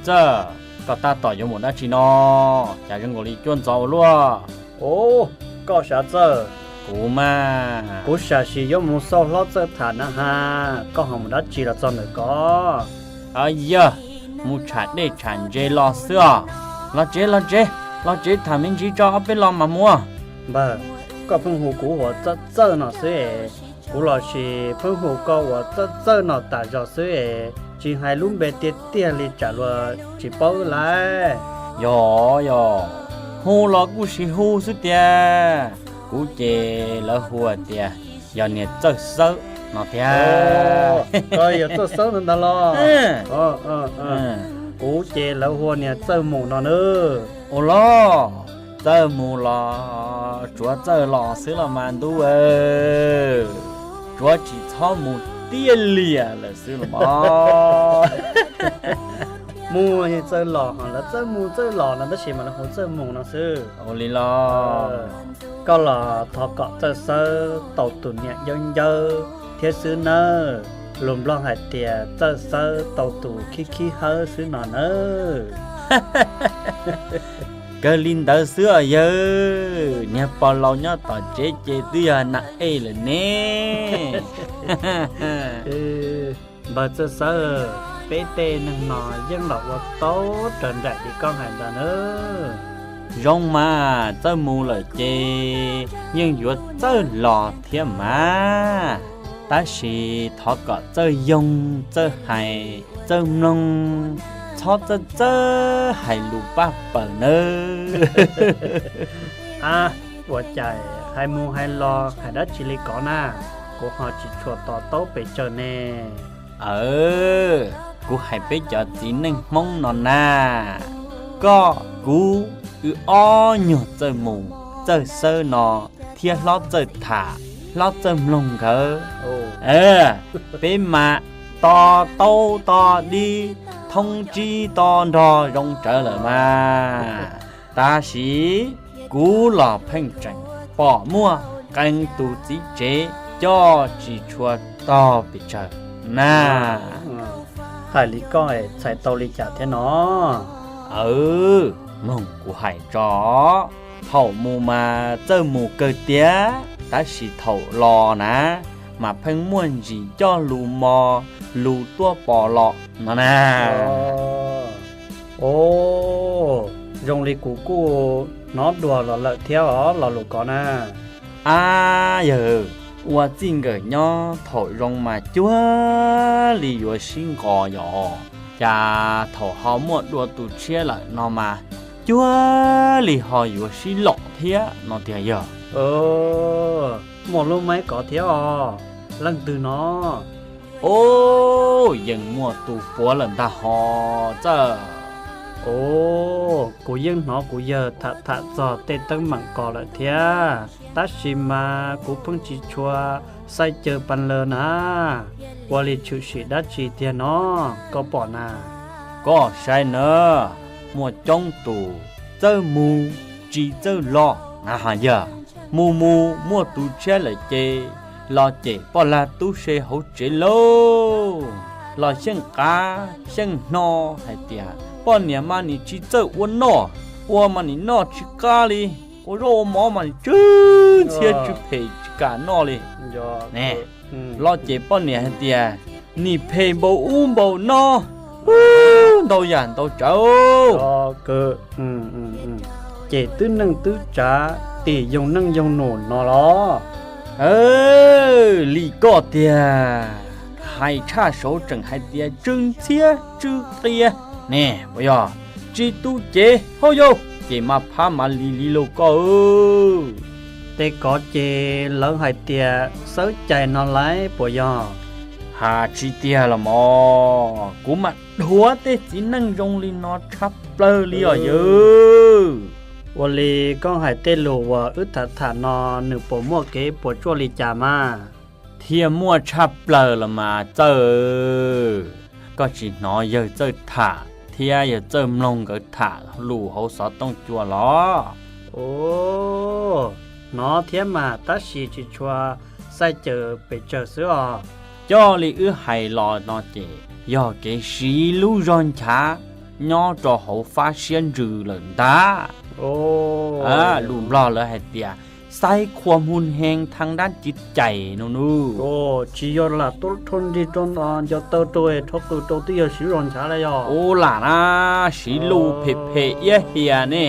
Txawj, koj tab tom yuav mus dab tsi no? Cas zoo nkaus li cuab ntxov ua luaj? Ub, koj sav Txawj, kuv mas, kuv sam sim yuav mus xauj hlob Txawj tham na has, koj ho mus dab tsi los txog ntawm ko? Yog, mus tsham dej tsham ntses los xwb os. Los tsev los tsev, los tsev tham me ntsis tso ob peb los mas mus. Npawg, koj pheej hu kuv ua Txawj Txawj no xwb es, kuv los sis pheej hu koj ua Txawj Txawj no tas zog xwb es, tsis hais lub npe tiag tiag li tsam luag tsis paub lauj. Yog yog, hu los kuj sis hu xwb tiag. Kuv ces lawv hu tias yog niag Txawj Xawb no tiag. Koj yog Txawj Xawb ntag los? Kuv ces lawv hu niag Txawj Mus no nawb. Ua los, Txawj Mus los tsuav txawj los xwb los mas ntuj aw, tsuav tsis txhob mus tiaj liam lawm xwb los mas. Mus txawj los, lawv Txawj Mus Txawj los no tab sis mas lawv hu Txawj Mus no xwb. Ua li los, koj los thov kom Txawj Xawb tau tus niam ncawb ncawb thiab xwb nawb. Lus Nplog hais tias Txawj Xawb tau tus khib khib hawb xwb no nawb. Kawg li ntawd xwb os yawg, niag pog laus nyob tom tsev ces twb yog nas ej lawm ne. Npawg Txawj Xawb, peb tej neeg no yeej los ua tau raws nraim li koj hais ntag nawb. Zoo mas Txawj Mus lawm ces yeej yuav txawj los thiab mas, tab sis thov kom Txawj Yoog, Txawj Hais, Txawj Mloog txhob txawj txawj hais lus paj paws nawb. Ab, ua cas hais mus hais los hais dab tsi li ko na? Kuv ho tsis tshua to taub pes tsawg ne. Aw, kuv hais peb cov txiv neej Hmoob no na, koj, kuv, wb ob nyuag Txawj Mus, Txawj Xawb no thiab hlob Txawj Tham, hlob Txawj Mloog nkawd, peb mas to taub to dib, thoob tsib to nrog zoo tsawv lawm mas. Tab sis kuv los pheej tseem pom muaj qee tus txiv tsev coj tsis tshua tog pes tsawg na. Hais li koj es txhais tau li cas thiab no? Aw, mloog kuv hais tso. Thaum mus mas Txawj Mus kawg tiag, tab sis thaum los na mas pheej muaj ntsis coj lus mos lus tuaj pom los no na. Ov, zoo li kuv kuj hnov dua los lawm thiab os lo lus ko na. Ab yawg, ua txij nkawm nyob thaum zoo mas cuag li yuav sib nqos yom, cas thaum ho muaj dua tus tshiab lawm no mas cuag li ho yuav sib lom thiab no tiag yog. Muaj lub maib kov thiab os, leej twg no? Ov, yeej muaj tus puav lawm ntag hos Txawj. Ov, kuv yeej hnov kuv yawg tham tham txog tej teeb meem ko lawm thiab, tab sis mas kuv pheej tsis tshua xaij caw pa lawg na. Ua li tshwm sim dab tsi tiag no, koj pom na? Koj saib na, muaj coob tus, Txawj mus tsis Txawj los na hos yog. Mus mus muaj tus tshiab lawm ces los cem poj lag tub se hauv tsev lauj. Los xyeej qav xyeej hno hais tias poj niam mas nim tsis txawj ua noj, ua mas nim noj tsis qab li, ua zaub ua mov mas nim tsw ntxhiab tsw phem tsis kam noj li. Ne, los cem poj niam hais tias nim phem npaum ub npaum no, ntau yam ntau tsav. Ces twb neej twb tsav, tim yoog neej yoog num no los? Li koj tiag, hais tshaj saud tseem hais tias tsw ntxhiab tsw qias ne, puas yog? Tsis tu cev hauj yau, ces mas phab mas li li lauj koj. Tej kov ces lawv hais tias xawb cais no laiv puas yog? Ha tsis tiag los mas, kuv mas dhuav tej txiv neej zoo li no tshaj plaws li os yawg. Ua li koj hais tej lus uas wb tham tham no nws puas muaj kev puas tsuaj li cas mas? Thiaj muaj tshaj plaws los mas Txawj. Koj tsis hnov yawg Txawj Tham thiab yawg Txawj Mloog nkawd tham lus hauv xov tooj cua los? Ov, hnov thiab mas tab sis tsis tshua xaij caw pes tsawg xwb os. Coj li wb hais los no ces yog kev siv lub zog nchav, nyob rau hauv fab siab ntsws lawm ntag. Lus Nplog lawv hais tias ไส้ครัวหมุนเฮงทางด้านจิตใจ no nawb. Tsis yog lam tuaj rho nrig rau nco taw rau rho qws rau twb yog siv lub zog nchav lawm yog? Ua lam na, siv lus phem phem iab hiam ne,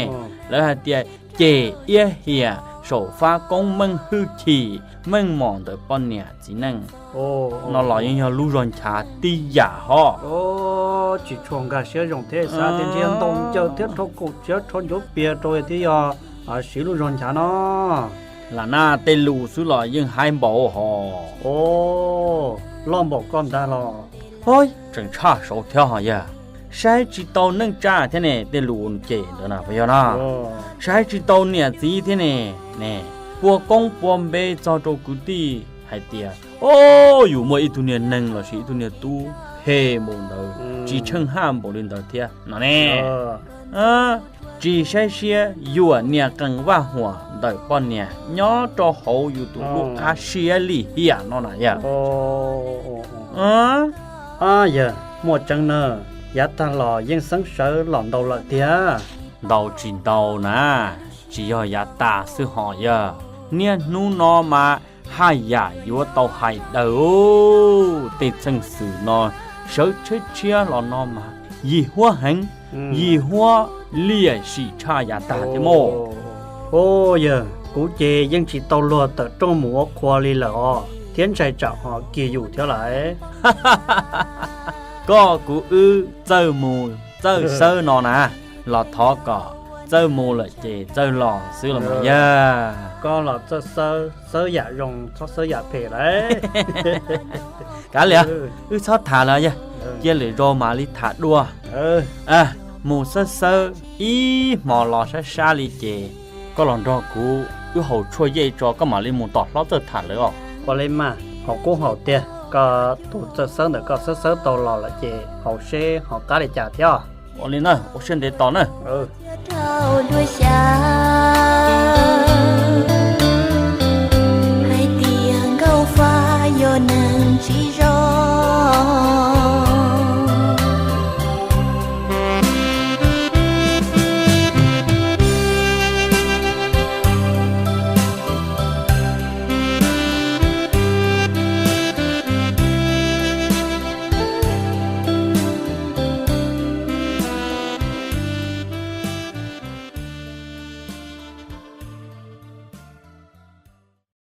lawv hais tias cem iab hiam saum fab koob meej hwj chim meej mom ntawm poj niam txiv neej no los yeej yog lub zog nchav tib yam hos. Tsis tshua nkag siab zoo thiab, xav tias ntshe yog ntaus ncaws thiab rho kaum tshiab rho ncuav pias rau thiab yog siv lub zog nchav no. Lam na tej lus xwb los yeej haib npaum hos. Loj npaum koj ntag los. Tseem tshaj saud thiab hos yawg. Saib tsis tau neej tsa thiab ne, tej lus cem ntawd na puas yog na? Saib tsis tau niam txiv thiab ne, ne, pua koob pua npe txog rau kwv tij hais tias, o, yus muaj ib tug niag neeg lossis ib tug niag tub phem npaum ntawd, tsis tsheej haj npaum li ntawd thiab no ne. Tsis saib siab yuam nias qees vaj huam ntawm poj niam nyob rau hauv yus tus lub qab siab lim hiam no na yawg. Yawg, muaj tseeb na, yav tag los yeej xeeb sawv los ntau lawm tiag. Ntau tsis ntau na, tsis yog yav tag xwb hos yawg. Niaj hnub no mas haj yam yuav tau hais daws, tej txheej xwm no sawv tshiab tshiab los no mas yim huab heev, yim huab liam sim tshaj yav tag thiab mog. Yawg, kuv ces yeej tsis tau luag tawm rooj mus ua qhua li lawm os, thiab ntshai tsam ho kis yus thiab lawm. Koj kuv wb txawj mus txawj xawb no na, los thov kom txawj mus lawm ces txawj los xwb los mas yawg. Koj los txawj xawb, xawb yam zoo txhob xawb yam phem lawm. Kav liam, wb txhob tham lawm yawg, cia lwm zaus mam li tham dua. Mus xawb xawb ib hmo los sab sab li ces koj los nrog kuv wb haus tshuaj yej tso koj mam li mus tom hlob txawj tham lawm os. Ua li mas haus kub haus tiag, koj tus txawj xawb ntawm koj xawb xawb tau los lawm ces haus seb ho qab li cas thiab. Ua li na, ua siab ntev tos na. Rau dua xya hais tias nkauj Faj yog neeg tsis